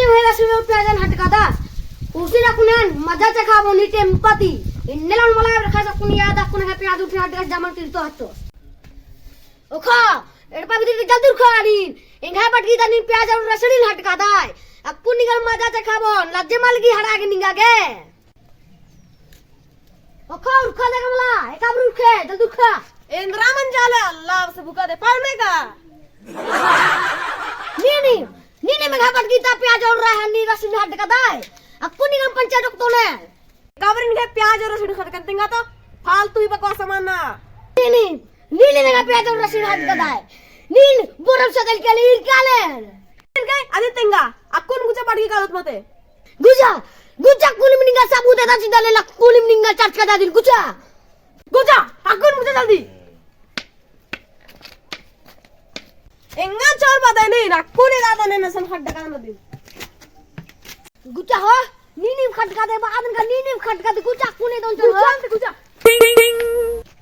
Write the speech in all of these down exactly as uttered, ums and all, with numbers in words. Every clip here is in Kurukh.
भाई रसुन प्याजन हटकादस। उसी ना कुनन मजा चखाबो नी टेम्पा ती। इन्ने लान मला रखा सा कुन याद आ कुन है प्याज उठे हटकादस जमन किरतो हत्तो। ओखा, एड़पा भीतर ती जल्दी उरखा आरिन। एंग्है बटगी ता नीन प्याज और रसुन हटकादय। अक्कुन निंगन मजा चखाबोन, लज्जे मल गी हड़ा गे निंगा गे। ओखा उरखा दे कमला, एका बरु उरखे, जल्दी उरखा। एन्दरा मंजा ले अल्ला, बस भुका दे पावने का। नी, नी, नी, नी, मेघा बटगी ता प्याज और रहा है, नी रसुन हटकादय। अक्कुन निंगन पंचायत टोकतोन। काबर इनके प्याज और रसुन हटकन तेंगा तो फालतू ही बकवास सामान ना। नी, नी, नी, नी, मेघा प्याज और रसुन हटकादय। नी, बोरम सदल के लिए इरकाले। इरके, अदी तेंगा, अक्कुन गुजा बटगी कादत मते। गुजा, गुजा कुलिम निंगा सबूत एदा चिदा लेला, कुलिम निंगा चटका दादिन, गुजा। गुजा, अक्कुन गुजा जल्दी। एंगा चोर बदने, ना कुने दादने नसन हड्डा का नदी। गुजा हो, नीनिम खटका दे, बादन का नीनिम खटका दे, गुजा कुने दोन चोर हो। गुजा, गुजा।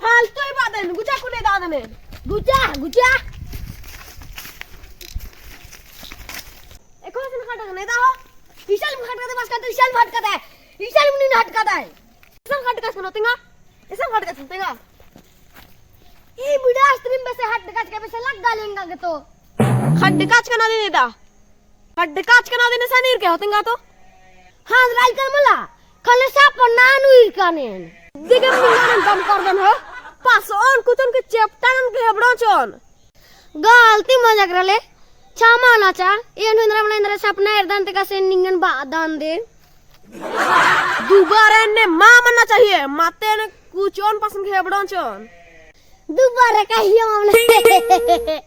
फालतू ही बादन, गुजा कुने दादने। गुजा, गुजा। एको सन खटका दे, दा हो। इसल खटका दे, बस का तो इसल खटका दे। इसल मुनी हटका दे। इसन खटका सुनो तेंगा। इसन खटका सुनो तेंगा। ई बुढ़ा स्त्री में से हटका के बेसे लग्गा लेंगा के तो। खटका के ना दे दा। खटका के ना दे ने सनीर के हो तेंगा तो। हाँ, राई कर मला। खले साप नानू इरकानेन। दिगम निंगन दम कर दन हो। पास ओन कुचन के चेपटान के हेबड़ो चोन। गलती मजाक रले, क्षमा ना चा, एन हुंदरा मना एन्दरा सपना एरदन ते कसे निंगन बादन दे। दुबारा एन्ने मा मन्ना चाहिए, माते ने कुचोन पसंद के हेबड़ोन चोन। दुबारा कहियो मामला।